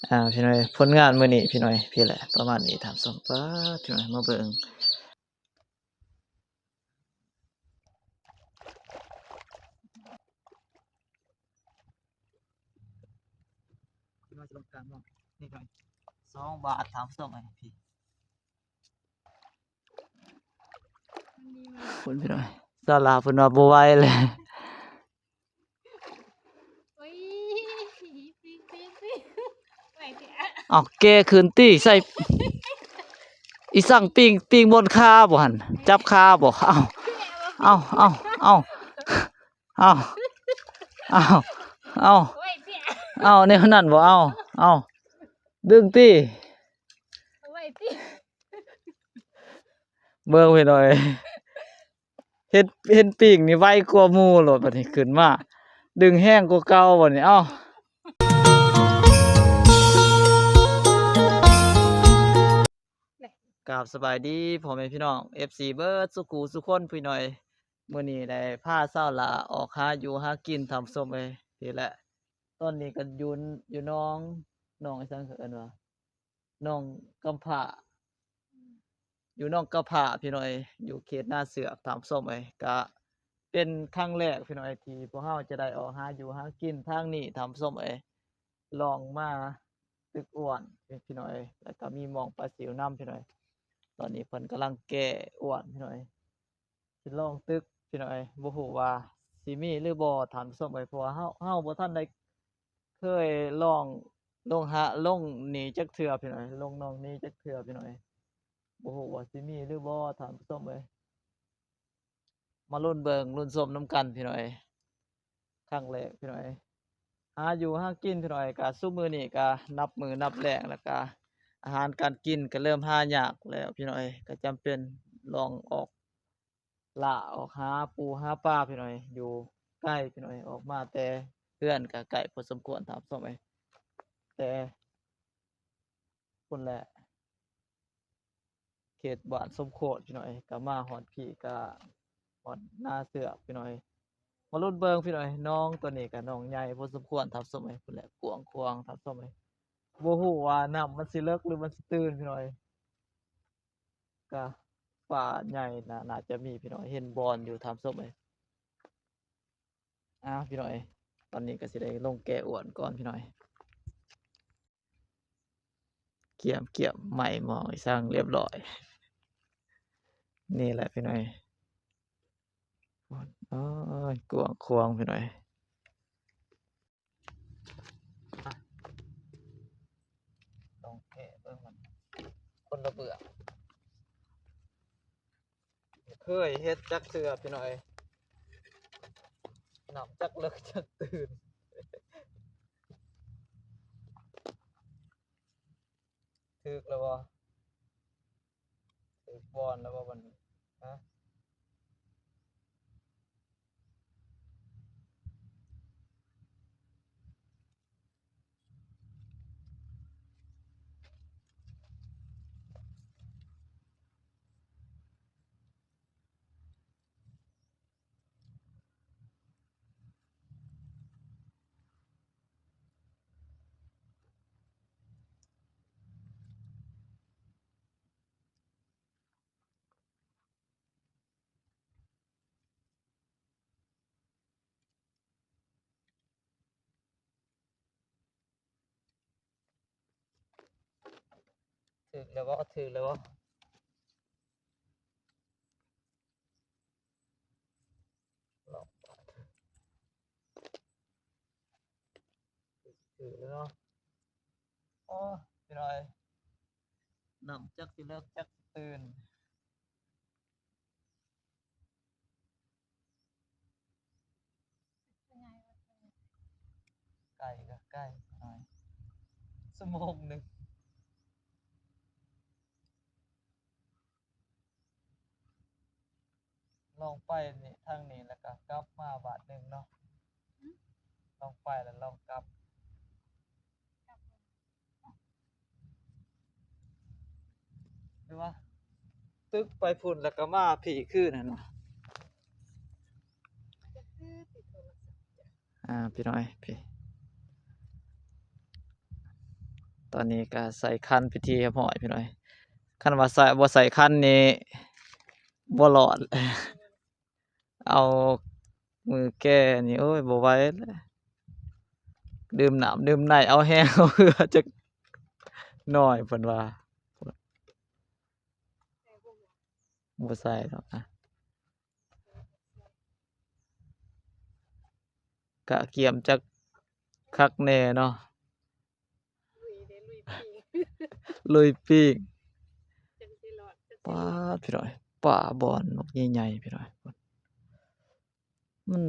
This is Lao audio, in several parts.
ອ່າ ພີ່ນ້ອງເອີຍ ຜົນງານມື້ນີ້ພີ່ນ້ອງເອີຍ ພີ້ແຫຼະ ປະມານນີ້ທ່ານຜູ້ຊົມ. ປາດ ພີ່ນ້ອງເອີຍ ມາເບິ່ງ ສອງບາດທ່ານຜູ້ຊົມເອີຍ ພີ້ ພຸ້ນພີ່ນ້ອງ ສາວລາວເພິ່ນວ່າບໍ່ໄຫວແລ້ວ. ໂອ້ຍ ປີງ ປີງ ປີງ ໄຫວແທ້. ເອົາ ແກ່ຂຶ້ນຕິ ໃສ່ ອີສັງ ປີງ ປີງບ່ອນຂາບໍ່ຫັ້ນ ຈັບຂາບໍ່? ເອົາ ເອົາ ເອົາ ເອົາ ເອົາ ເອົາ ເອົາ ເອົາ ແນວນັ້ນບໍ່? ເອົາ ເອົາ ດຶງຕິ ເບິ່ງພີ່ນ້ອງເອີຍ ເຫັນ ເຫັນປີກນີ້ໄວກວ່າໝູ່ໂລດ ບັດນີ້ຂຶ້ນມາດຶງແຮງກວ່າເກົ່າບັດນີ້. ເອົ້າ ກາບສະບາຍດີພໍ່ແມ່ພີ່ນ້ອງ ເອັຟຊີ ເບິດສູ່ຄູ່ສູ່ຄົນພີ່ນ້ອງເອີຍ ມື້ນີ້ໄດ້ພາສາວຫຼ້າອອກຫາຢູ່ຫາກິນທ່ານຜູ້ຊົມເອີຍ ນີ້ແຫຼະ ຕອນນີ້ກໍຢູ່ ຢູ່ໜອງ ໜອງອີ່ຫຍັງເຂົາເອີ້ນວ່າ ໜອງກຳພ້າ ຢູ່ໜອງກຳພ້າພີ່ນ້ອງເອີຍ ຢູ່ເຂດນາເຊືອກທ່ານຜູ້ຊົມເອີຍ. ກະເປັນຄັ້ງແລກພີ່ນ້ອງເອີຍ ທີ່ພວກເຮົາຈະໄດ້ອອກຫາຢູ່ຫາກິນທາງນີ້ທ່ານຜູ້ຊົມເອີຍ ລ່ອງມາຕຶກອ້ວນພີ່ນ້ອງເອີຍ ແລ້ວກະມີໝ່ອງປາຊິວນຳພີ່ນ້ອງເອີຍ. ຕອນນີ້ເພິ່ນກຳລັງແກ່ອ້ວນພີ່ນ້ອງເອີຍ ຊິລອງຕຶກພີ່ນ້ອງເອີຍ ບໍ່ຮູ້ວ່າຊິມີຫຼືບໍ່ທ່ານຜູ້ຊົມເອີຍ ເພາະວ່າເຮົາ ເຮົາບໍ່ທັນໄດ້ເຄີຍລອງລົງຫາ ລົງນີ້ຈັກເທື່ອພີ່ນ້ອງເອີຍ ລົງໜອງນີ້ຈັກເທື່ອພີ່ນ້ອງເອີຍ ບໍ່ຮູ້ວ່າຊິມີຫຼືບໍ່ທ່ານຜູ້ຊົມເອີຍ. ມາລຸ້ນເບິ່ງລຸ້ນຊົມນຳກັນພີ່ນ້ອງເອີຍ ຄັ້ງແລກພີ່ນ້ອງເອີຍ ຫາຢູ່ຫາກິນພີ່ນ້ອງເອີຍ. ກະຊຸມມື້ນີ້ກະນັບມື້ນັບແລງ ແລ້ວກະອາຫານການກິນກະເລີ່ມຫາຍາກແລ້ວພີ່ນ້ອງເອີຍ ກະຈຳເປັນລອງອອກລ່າ ອອກຫາປູຫາປາພີ່ນ້ອງເອີຍ ຢູ່ໄກພີ່ນ້ອງເອີຍ ອອກມາແຕ່ເຮືອນກະໄກພໍສົມຄວນທ່ານຜູ້ຊົມເອີຍ ແຕ່ພຸ້ນແຫຼະ ເຂດບ້ານສົມໂຄດພີ່ນ້ອງເອີຍ ກະມາຮອດພີ້ກະຮອດນາເຊືອກພີ່ນ້ອງເອີຍ. ມາລຸ້ນເບິ່ງພີ່ນ້ອງເອີຍ ໜອງໂຕນີ້ກະໜອງໃຫຍ່ພໍສົມຄວນທ່ານຜູ້ຊົມເອີຍ ພຸ້ນແຫຼະ ກວ້າງຂວາງທ່ານຜູ້ຊົມເອີຍ ບໍ່ຮູ້ວ່ານ້ຳມັນຊິເລິກຫຼືມັນຊິຕື້ນພີ່ນ້ອງເອີຍ. ກະປາໃຫຍ່ ໜ້າ ໜ້າຈະມີພີ່ນ້ອງເອີຍ ເຫັນບ່ອນຢູ່ທ່ານຜູ້ຊົມເອີຍ. ອ້າວ ພີ່ນ້ອງເອີຍ ຕອນນີ້ກະຊິໄດ້ລົງແກ່ອ້ວນກ່ອນພີ່ນ້ອງເອີຍ. ກຽມ ກຽມໄມ້ໝອງອີ່ສັງລຽບຮ້ອຍ ນີ້ແຫຼະພີ່ນ້ອງເອີຍ. ໂອ້ຍ ກວ້າງຂວາງພີ່ນ້ອງເອີຍ. ລອງແກະເບິ່ງມັນ ຄົນລະເບື້ອງ ບໍ່ເຄີຍເຮັດຈັກເທື່ອພີ່ນ້ອງເອີຍ ນ້ຳຈັກເລິກຈັກຕື້ນ. ຖືກແລ້ວບໍ່? ຖືກບ່ອນແລ້ວບໍ່ບັດນີ້? ຮະ? ຖືກແລ້ວບໍ່? ຖືກແລ້ວບໍ່? ລອງ ຖືກແລ້ວເນາະ. ໂອ້ ພີ່ນ້ອງເອີຍ ນ້ຳຈັກຊິເລິກຈັກຊິຕື້ນ. ໃກ້ກໍໃກ້ໜ້ອຍ ຊົ່ວໂມງໜຶ່ງ. ລອງໄປນີ້ ທາງນີ້ ແລ້ວກໍກັບມາບາດໜຶ່ງເນາະ. ອືມ ລອງໄປແລ້ວລອງກັບ ກັບ ຫຼືວ່າຕຶກໄປພຸ້ນແລ້ວກໍມາພີ້ຄືນຫັ້ນນະ. ອ່າ ພີ່ນ້ອງເອີຍ ພີ້ ຕອນນີ້ກໍໃສ່ຄັນເປັນທີ່ຮຽບຮ້ອຍພີ່ນ້ອງ. ຄັນວ່າໃສ່ ບໍ່ໃສ່ຄັນນີ້ບໍ່ລອດ. ເອົາມືແກ່ນີ້ ໂອ້ຍ ບໍ່ໄຫວແລ້ວ. ດື່ມນ້ຳດື່ມໃນ ເອົາແຮງເອົາເຫື່ອຈັກໜ້ອຍ ເພິ່ນວ່າ. ບໍ່ໃສ່ດອກນະ. ກະກຽມຈັກຄັກແນ່ເນາະ. ລຸຍເດ້ ລຸຍປີ້ງ ລຸຍປີ້ງ. ຈັ່ງຊິລອດ ຈັ່ງຊິລອດ. ປາດ ພີ່ນ້ອງ ປາບ່ອນບັກໃຫຍ່ໆ ພີ່ນ້ອງ. ມັນ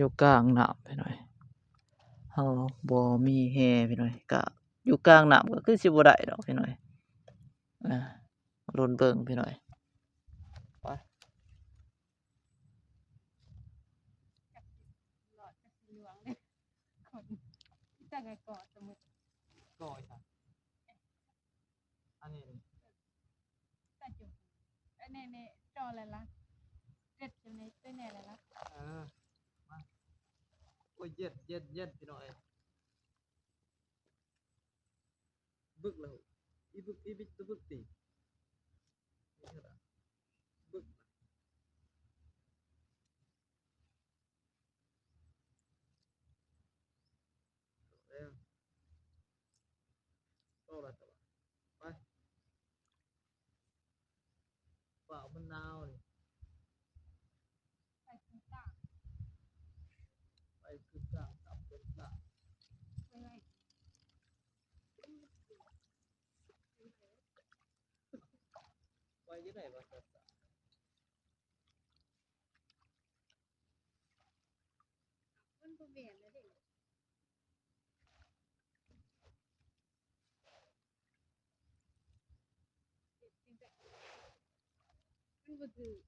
ຢູ່ກາງນ້ຳ ພີ່ນ້ອງ. ເຮົາບໍ່ມີແຮ ພີ່ນ້ອງ. ກະຢູ່ກາງນ້ຳ ກໍຄືຊິບໍ່ໄດ້ດອກ ພີ່ນ້ອງ. ອ່າ ລຸ້ນເບິ່ງ ພີ່ນ້ອງ. ໄປ. ຈັກຊິລອດຈັກຊິລ່ວງເດ້ ຄົນ ຈັກໄດ້ເກາະສະໝຸດ ເກາະອີ່ຫຍັງ? ອັນນີ້ ຕາຈຸ ອັນນີ້ ນີ້ ຈໍແລ້ວລະ ເຈັດຢູ່ໃນຕົວແນ່ແລ້ວລະ. ເອີ ມາ. ໂອ້ຍ ເຢັນ ເຢັນ ເຢັນ ພີ່ນ້ອງເອີຍ. ບຶກແລ້ວ ອີບຶກ ອີບຶກ ຕະບຶກຕິ ບຶກ ເອົາແລ້ວ ເອົາແລ້ວ ໄປ. ຟ້າວມັນໜາວນີ້ ໄປຄືກາງ ໄປຄືກາງ ຕຳເປັນກາງ ໄປຈັ່ງໃດວະ ສັດສະ ມັນບໍ່ແມ່ນແລ້ວເດ້. ມັນບໍ່ຖືກ.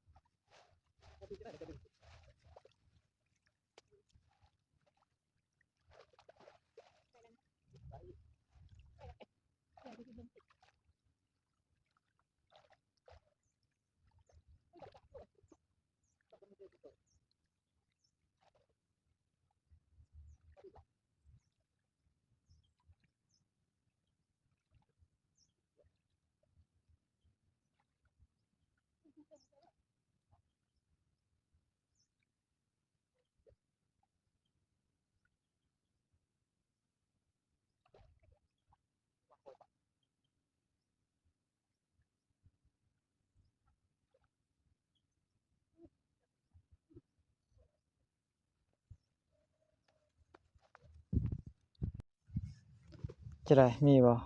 ຈະໄດ້ ມີບໍ່?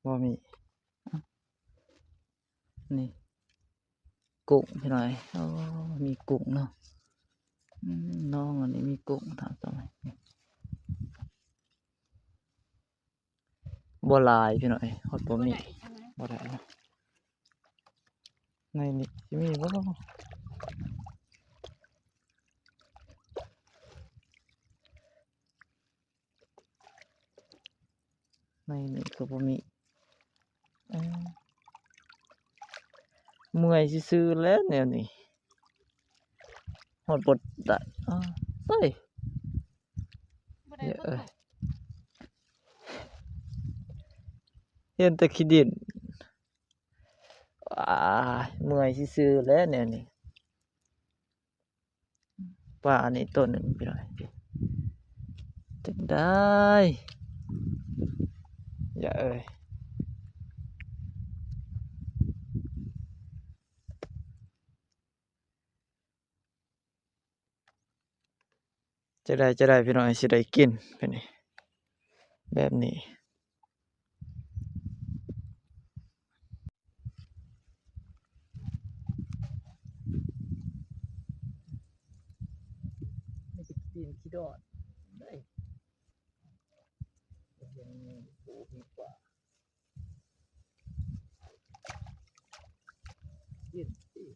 ບໍ່ມີ ບໍ່ມີ. ນີ້ ກຸ້ງພີ່ນ້ອງເອີຍ. ໂອ້ ມີກຸ້ງເນາະ. ອືມ ໜອງອັນນີ້ມີກຸ້ງ ຖາມຕໍ່ໄປ. ບໍ່ຫຼາຍພີ່ນ້ອງເອີຍ ຮອດບໍ່ມີ ບໍ່ໄດ້ນະ. ໃນນີ້ຊິມີບໍ່? ໃນນີ້ກໍບໍ່ມີ. ເອີ ເມື່ອຍຊື່ໆແຫຼະແນວນີ້ ຮອດບໍ່ໄດ້. ອ້າວ ເອີຍ ບໍ່ໄດ້ ເອີຍ ບໍ່ຕົກ ເຫັນແຕ່ຂີ້ດິນ. ອ້າຍ ເມື່ອຍຊື່ໆແຫຼະແນວນີ້. ປາອັນນີ້ໂຕໜຶ່ງພີ່ນ້ອງ ຈັ່ງໃດ ຢ່າເອີຍ. ຈະໄດ້ ຈະໄດ້ພີ່ນ້ອງ ຊິໄດ້ກິນບາດນີ້ ແບບນີ້. ນີ້ກໍຕີນຂີ້ດອດເດ້ ບໍ່ມີປູມີປາ ກິນຕິ.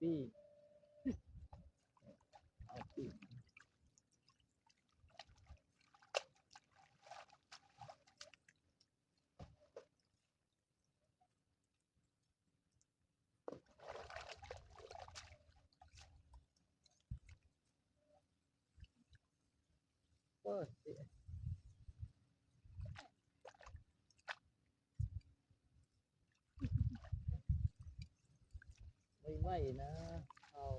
ປີ້ ເອົາປີ້. ໄວໆນະ ເອົາ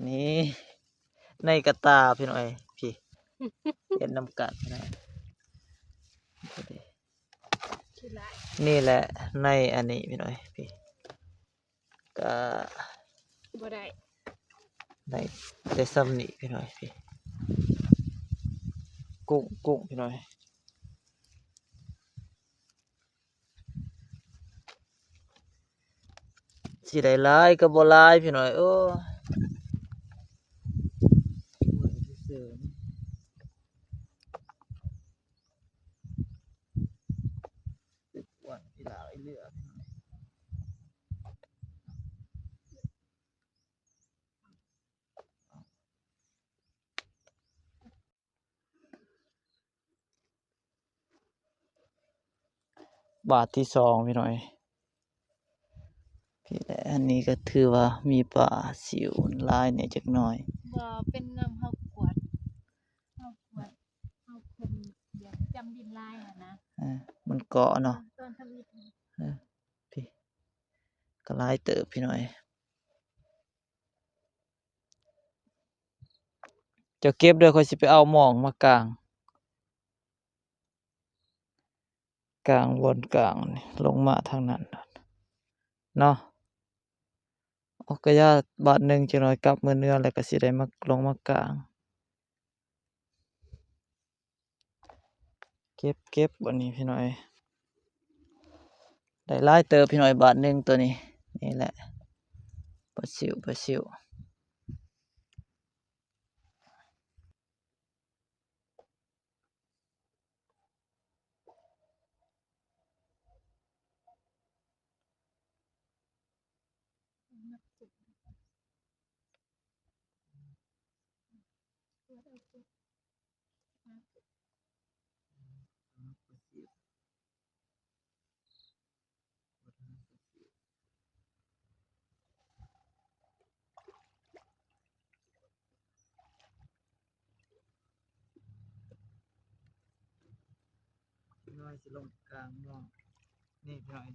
ນີ້ ໃນກະຕ່າພີ່ນ້ອງເອີຍ ພີ້ ເຮັດນຳກັນພີ່ນ້ອງ ນີ້ແຫຼະ ໃນອັນນີ້ພີ່ນ້ອງເອີຍ ພີ້ ກະບໍ່ໄດ້ ໄດ້ແຕ່ຊ່ຳນີ້ພີ່ນ້ອງ ກຸ້ງ ກຸ້ງພີ່ນ້ອງ ຊິໄດ້ຫຼາຍກໍບໍ່ຫຼາຍພີ່ນ້ອງ ໂອ້ ບາດທີສອງພີ່ນ້ອງເອີຍ ພີ້ແຫຼະ ອັນນີ້ກໍຖືວ່າມີປາຊິວຫຼາຍແດ່ຈັກໜ້ອຍ ບໍ່ເປັນນຳເຮົາກວດ ເຮົາກວດ ເຮົາຄົນແບບຈຳດິນຫຼາຍຫັ້ນນະ ເອີ ມັນເກາະເນາະ ຕອນທຳອິດ ເອີ ພີ້ ກໍຫຼາຍເຕີບພີ່ນ້ອງເອີຍ ເຈົ້າເກັບເດີ ຂ້ອຍຊິໄປເອົາໝອງມາກາງ ກາງບ່ອນກາງນີ້ ລົງມາທາງນັ້ນເນາະ ໂອ ກະຢ່າບາດໜຶ່ງ ຈັກໜ້ອຍກັບມື້ເໜືອ ແລ້ວກະຊິໄດ້ມາ ລົງມາກາງ. ເກັບ ເກັບ ບັດນີ້ພີ່ນ້ອງເອີຍ ໄດ້ຫຼາຍເຕີບພີ່ນ້ອງເອີຍ ບາດໜຶ່ງໂຕນີ້ ນີ້ແຫຼະ ປາຊິວ ປາຊິວ. ນ້ອຍຊິລົງກາງໝ່ອງ ນີ້ພີ່ນ້ອງ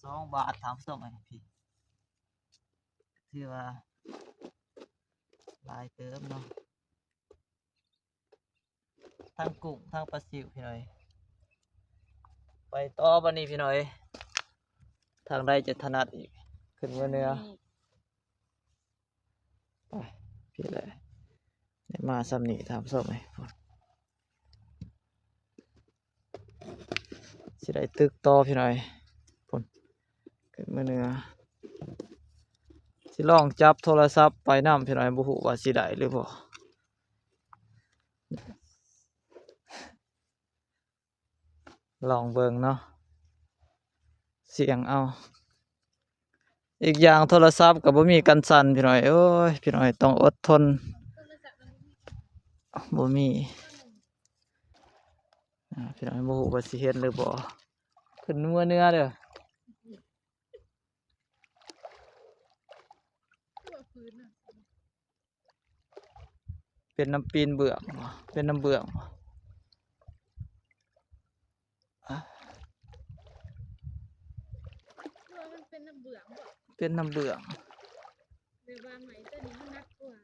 ສອງບາດ ທ່ານຜູ້ຊົມ ອັນນີ້ ຖືວ່າຫຼາຍເຕີບເນາະ. ທັງກຸ້ງທັງປາຊິວພີ່ນ້ອງເອີຍ ໄປຕໍ່ບັດນີ້ພີ່ນ້ອງເອີຍ ທາງໃດຈະຖະໜັດອີກ ຂຶ້ນເມືອເໜືອ ໄປ ພີ້ແຫຼະ ໄດ້ມາຊ່ຳນີ້ທ່ານຜູ້ຊົມເອີຍ ຊິໄດ້ຕຶກຕໍ່ພີ່ນ້ອງເອີຍ ພຸ້ນ ຂຶ້ນເມືອເໜືອ ຊິລອງຈັບໂທລະສັບໄປນຳພີ່ນ້ອງເອີຍ ບໍ່ຮູ້ວ່າຊິໄດ້ຫຼືບໍ່. ລອງເບິ່ງເນາະ ສ່ຽງເອົາ ອີກຢ່າງໂທລະສັບກໍບໍ່ມີກັນສັ່ນພີ່ນ້ອງເອີຍ ໂອ້ຍ ພີ່ນ້ອງເອີຍ ຕ້ອງອົດທົນ ບໍ່ມີ ອ່າ ພີ່ນ້ອງເອີຍ ບໍ່ຮູ້ວ່າຊິເຫັນຫຼືບໍ່ ຂຶ້ນເມືອເໜືອເດີ. ເປັນນ້ຳປີນເບື້ອງບໍ່ ເປັນນ້ຳເບື້ອງບໍ່ ອາ ຄືວ່າມັນເປັນນ້ຳເບື້ອງບໍ່ ເປັນນ້ຳເບື້ອງ ແບບວ່າໄມ້ຕົວນີ້ມັນໜັກກວ່າ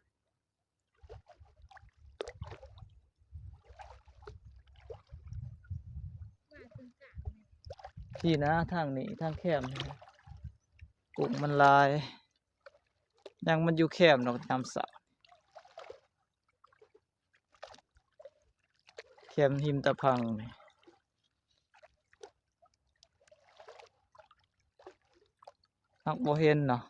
ວ່າເປັນກາງ ພີ້ນະ ທາງນີ້ ທາງແຄມນີ້ ກຸ້ງມັນຫຼາຍ. ຍັງມັນຢູ່ແຄມດອກຍາມເຊົ້າ ແຄມຮິມຕາພັງນີ້ ຫາກບໍ່ເຫັນເນາະ.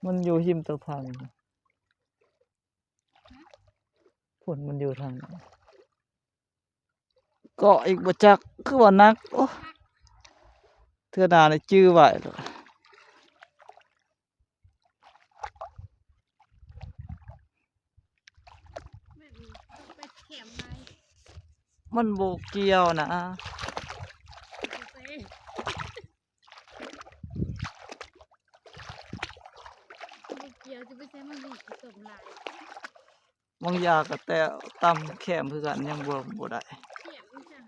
ມັນຢູ່ຮິມຕະພັງ. ພຸ້ນມັນຢູ່ທາງນັ້ນ. ເກາະອີກບໍ່ຈັກ ຄືວ່າໜັກ. ໂອ້ ເທື່ອໜ້ານີ້ຈື່ໄວ້ໂລດ. ມັນບໍ່ກ່ຽວນະ. ບໍ່ກ່ຽວ ຈະໄປໃສ່ມັນມີຂີ້ຕົມຫຼາຍ. ບາງຢ່າງກໍແຕ່ຕຳແຄມຄືກັນ ຍັງບໍ່ ບໍ່ໄດ້. ແຄມອີຫຍັງ?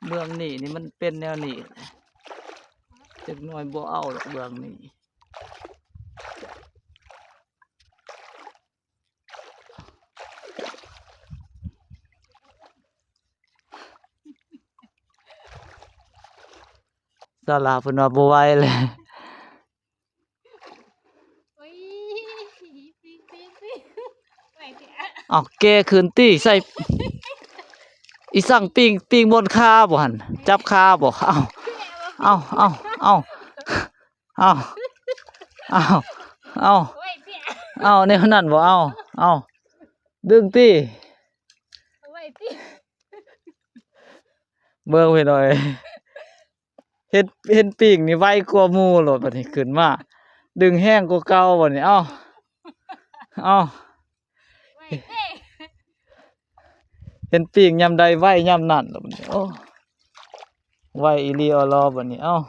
ເບື້ອງນີ້ນີ້ມັນເປັນແນວນີ້ແຫຼະ ຈັກໜ່ອຍບໍ່ເອົາດອກເບື້ອງນີ້. ສາລາເພິ່ນວ່າບໍ່ໄຫວແລ້ວ. ໂອ້ຍ ປີນ ປີນ ປີນ ໄຫວແທ້. ເອົາ ແກ່ຂຶ້ນຕິ ໃສ່ ອີສັງ ປີ້ງ ປີ້ງບ່ອນຂາບໍ່ຫັ້ນ ຈັບຂາບໍ່? ເອົາ ເອົາ ເອົາ ເອົາ ເອົາ ເອົາ ເອົາ ເອົາ ແນວນັ້ນບໍ່? ເອົາ ເອົາ ດຶງຕິ ເບິ່ງພີ່ນ້ອງເອີຍ ເຫັນ ເຫັນປີ້ງນີ້ໄວກວ່າໝູ່ໂລດ. ບັດນີ້ຂຶ້ນມາດຶງແຮງກວ່າເກົ່າບັດນີ້. ເອົາ ເອົາ ເຫັນປີ້ງຍາມໃດໄວຍາມນັ້ນລະບັດນີ້. ໂອ້ ໄວອີ່ຫຼີອໍລໍບັດນີ້. ເອົາ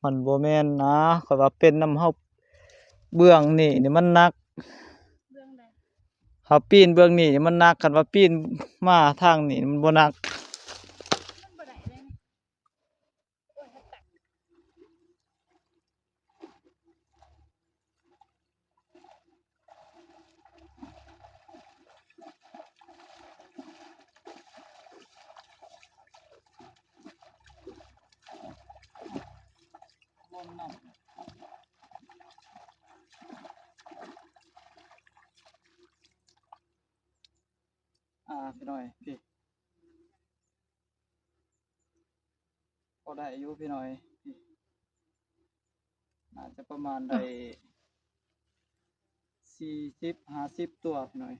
ມັນບໍ່ແມ່ນນະ ຂ້ອຍວ່າເປັນນຳເຮົາ ເບື້ອງນີ້ນີ້ມັນໜັກ. ເບື້ອງໃດ? ເຮົາປີນເບື້ອງນີ້ມັນໜັກ ຄັນວ່າປີນມາທາງນີ້ມັນບໍ່ໜັກ. ມັນບໍ່ໄດ້ເລີຍນີ້. ອ່າ ພີ່ນ້ອງ ພີ່ ພໍໄດ້ຢູ່ພີ່ນ້ອງ ນີ້ ໜ້າຈະປະມານໄດ້ ອ່ະ ສີ່ສິບ ຫ້າສິບຕົວພີ່ນ້ອງ.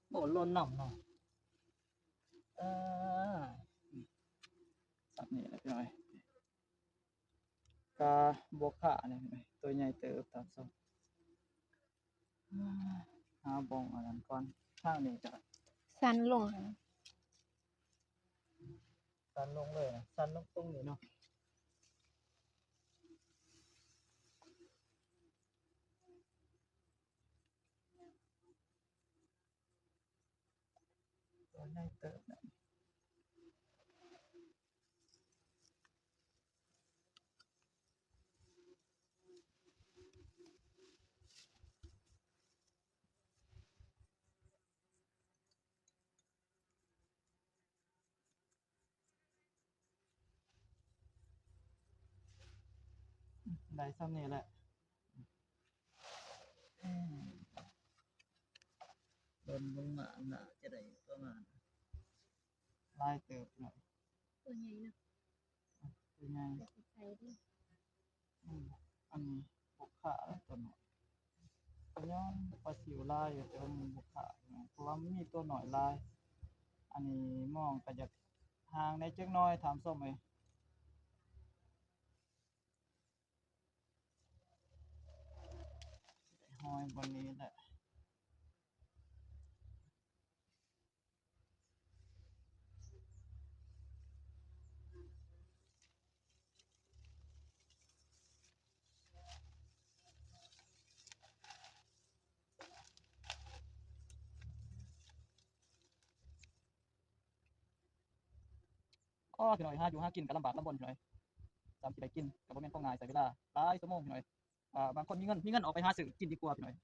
ໂອ້ ຫຼົ່ນນ້ຳເນາະ ເອີ ຊັບນີ້ແຫຼະພີ່ນ້ອງ. ກາບົວຂານີ້ ຕົວໃຫຍ່ເຕີບຕາມຊົມ. ຫາບ່ອນອັນນັ້ນກ່ອນ ທາງນີ້ກະສັ່ນລົງ ສັ່ນລົງເລີຍ ສັ່ນລົງຕົງນີ້ເນາະ. ຕົວໃຫຍ່ເຕີບນະ. ໄດ້ສ່ຳນີ້ແຫຼະ ເອີ ດົນລົງມາໜ້າຈະໄດ້ປະມານ ຫຼາຍເຕີບເນາະ ຕົວໃຫຍ່ເນາະ ຕົວໃຫຍ່ ແຕ່ໃສ່ເດ້ ອືມ ອັນນີ້ບົວຂາຕົວນ້ອຍ ກໍຍ້ອນປາຊິວຫຼາຍຢູ່ ແຕ່ວ່າມັນບົວຂາ ເພາະວ່າມັນມີຕົວນ້ອຍຫຼາຍ. ອັນນີ້ມອງກໍຢາກຫ່າງແດ່ຈັກໜ້ອຍ ທ່ານຜູ້ຊົມເອີຍ. ຫ້ອຍບ່ອນນີ້ແຫຼະ ອໍ ພີ່ນ້ອງ ຫາຢູ່ຫາກິນກໍລຳບາກລຳບົນ ພີ່ນ້ອງ ສ່ຳຊິໄດ້ກິນກໍບໍ່ແມ່ນຂອງງ່າຍ ໃຊ້ເວລາຫຼາຍຊົ່ວໂມງ ພີ່ນ້ອງ. ອ່າ ບາງຄົນມີເງິນ ມີເງິນອອກໄປຫາຊື້ກິນດີກວ່າ ພີ່ນ້ອງ.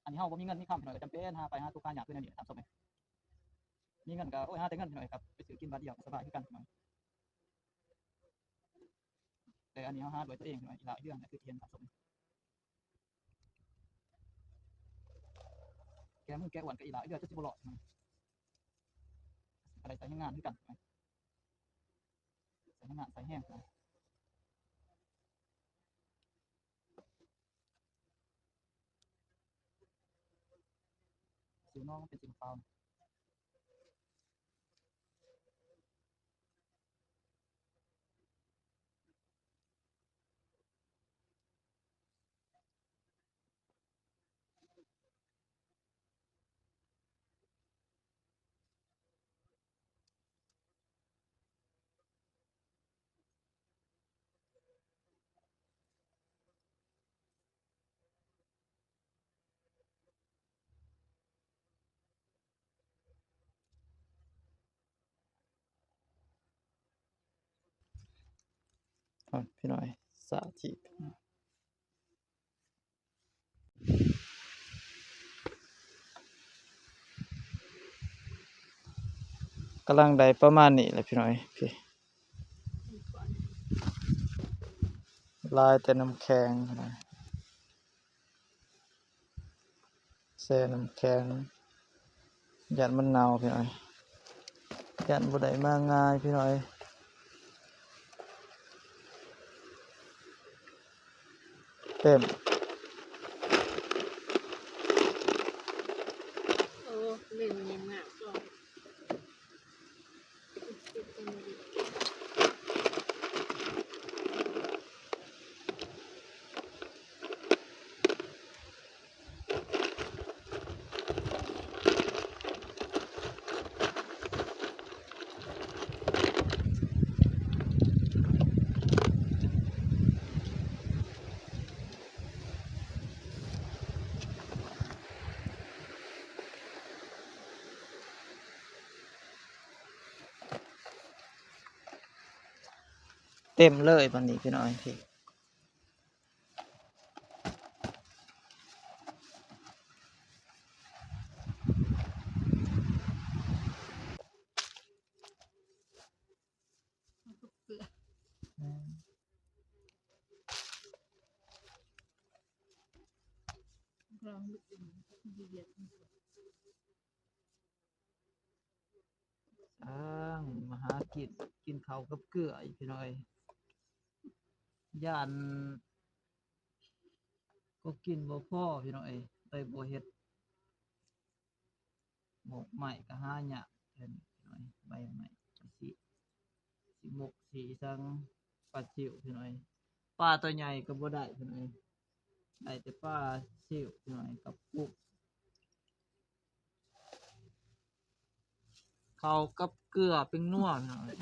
ອັນນີ້ເຮົາບໍ່ມີເງິນມີຄຳ ພີ່ນ້ອງ ກໍຈຳເປັນຫາໄປຫາທຸກຫາຍາກຄືແນວນີ້ ທ່ານຜູ້ຊົມເອີຍ. ມີເງິນກໍ ໂອ້ຍ ຫາແຕ່ເງິນ ພີ່ນ້ອງ ກັບໄປຊື້ກິນບາດດຽວກໍສະບາຍຄືກັນ ພີ່ນ້ອງ. ແຕ່ອັນນີ້ເຮົາຫາດ້ວຍຕົວເອງ ພີ່ນ້ອງ ອີ່ຫຼ້າເດືອນ ຄືທີ່ເຫັນທ່ານຜູ້ຊົມ. ແກະມືແກະອ້ວນກໍອີ່ຫຼ້າເດືອນ ຈະຊິບໍ່ລອດ ພີ່ນ້ອງ. ກໍໄດ້ໃຊ້ແຮງງານຄືກັນ ພີ່ນ້ອງ ໃຊ້ແຮງງານ ໃຊ້ແຮງ ພີ່ນ້ອງ. ສີນ້ອງມັນເປັນສີຂາວ. ພີ່ນ້ອງ ສາທິດ ກຳລັງໄດ້ປະມານນີ້ແຫຼະ ພີ່ນ້ອງ ນີ້ ຫຼາຍແຕ່ນ້ຳແຂງ ພີ່ນ້ອງ. ແຊ່ນ້ຳແຂງ ຢ້ານມັນເນົ່າ ພີ່ນ້ອງ ຢ້ານບໍ່ໄດ້ມາງ່າຍ ພີ່ນ້ອງ. ເຕັມ ໂອ້ ເຫຼັ້ນເຢັນໜາວ. ເຕັມເລີຍບາດນີ້ ພີ່ນ້ອງ ທີ່ ອ້າງ ມາຫາກິນ ກິນເຂົ້າກັບເກືອອີກ ພີ່ນ້ອງເອີຍ. ຢ້ານກໍກິນບໍ່ພໍ ພີ່ນ້ອງເອີຍ ເລີຍບໍ່ເຮັດ. ໝົກໄມ້ກໍຫາຍາກ ພີ່ນ້ອງເອີຍ ໃບໄມ້ ຊິ ຊິໝົກຊິສັງ ປາຊິວ ພີ່ນ້ອງເອີຍ. ປາຕົວໃຫຍ່ກໍບໍ່ໄດ້ ພີ່ນ້ອງເອີຍ ໄດ້ແຕ່ປາຊິວ ພີ່ນ້ອງເອີຍ ກັບກຸ້ງ. ເຂົ້າກັບເກືອ ແປ້ງນົວ ພີ່ນ້ອງເອີຍ.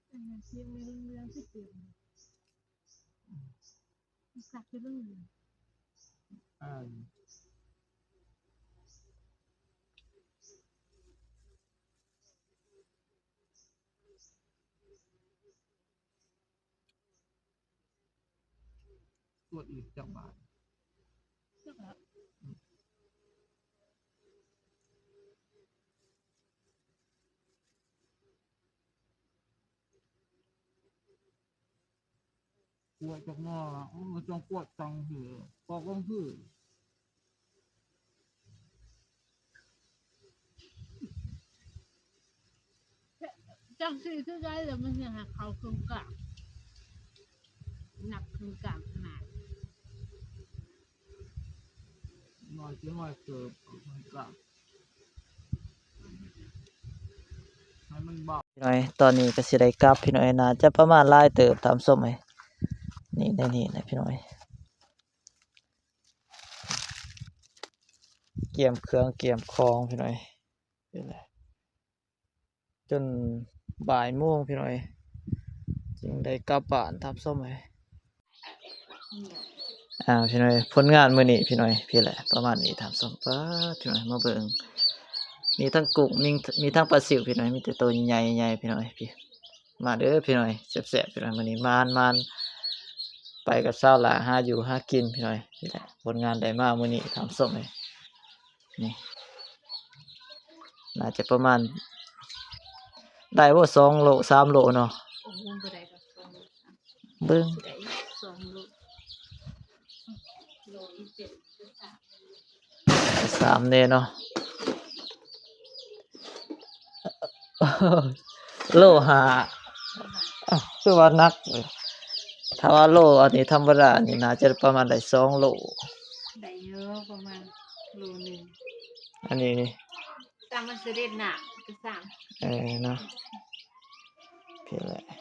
ອັນນັ້ນສຽງໃນເລື່ອງໆ ຄືເຕັມ ຄັກຢູ່ເບິ່ງ. ອ່າ ກວດອີກຈັກບາດ? ຈັກລະ ກວດຈັກໝໍ້ລະ ໂອ້ ຕ້ອງກວດຈັ່ງຊີ້ ພໍກອງຄື. ຈັ່ງຊີ້ຄືໄດ້ລະ ມັນຍັງໃຫ້ເຂົ້າເຄິ່ງກາງ. ໜັກເຖິງກາງຂະໜາດ ນ້ອຍຊິນ້ອຍເຕີບ ເຖິງກາງ ໃຫ້ມັນເບົາ. ພີ່ນ້ອງເອີຍ ຕອນນີ້ກໍຊິໄດ້ກັບ ພີ່ນ້ອງເອີຍ ໜ້າຈະປະມານຫຼາຍເຕີບ ທ່ານຜູ້ຊົມເອີຍ. ນີ້ ໃນນີ້ນະ ພີ່ນ້ອງເອີຍ ກຽມເຄື່ອງກຽມຂອງ ພີ່ນ້ອງເອີຍ ນີ້ແຫຼະ ຈົນບ່າຍໂມງ ພີ່ນ້ອງເອີຍ ຈຶ່ງໄດ້ກັບບ້ານ ທ່ານຜູ້ຊົມເອີຍ. ອ່າ ພີ່ນ້ອງເອີຍ ຜົນງານມື້ນີ້ ພີ່ນ້ອງເອີຍ ພີ້ແຫຼະ ປະມານນີ້ ທ່ານຜູ້ຊົມ. ປາດ ພີ່ນ້ອງເອີຍ ມາເບິ່ງ ມີທັງກຸ້ງ ມີ ມີທັງປາຊິວ ພີ່ນ້ອງເອີຍ ມີແຕ່ໂຕໃຫຍ່ໆ ພີ່ນ້ອງເອີຍ ພີ້ ມາເດີ ພີ່ນ້ອງເອີຍ ແຊບໆ ພີ່ນ້ອງເອີຍ ມື້ນີ້ໝານໆ ໄປກັບສາວຫຼ້າຫາຢູ່ຫາກິນ ພີ່ນ້ອງເອີຍ. ພີ້ແຫຼະ ຜົນງານໄດ້ມາມື້ນີ້ ທ່ານຜູ້ຊົມເອີຍ. ນີ້ ໜ້າຈະປະມານ ໄດ້ບໍ່ ສອງໂລ ສາມໂລເນາະ ໂອ້ ບໍ່ໄດ້ດອກ ສອງໂລ ເບິ່ງ ຊິໄດ້ສອງໂລ ໂລອີກເຈັດ ສາມແນ່ເນາະ. ໂລຫ້າ ອ້າວ ຄືວ່າໜັກເວີຍ. ຖ້າວ່າໂລອັນນີ້ທຳມະດານີ້ ໜ້າຈະປະມານໄດ້ສອງໂລ ໄດ້ຢູ່ ປະມານໂລໜຶ່ງ. ອັນນີ້ນີ້ ຕາມມັນສະເດັດໜ້າກໍສ້າງ ເອີ ເນາະ ພີ້ແຫຼະ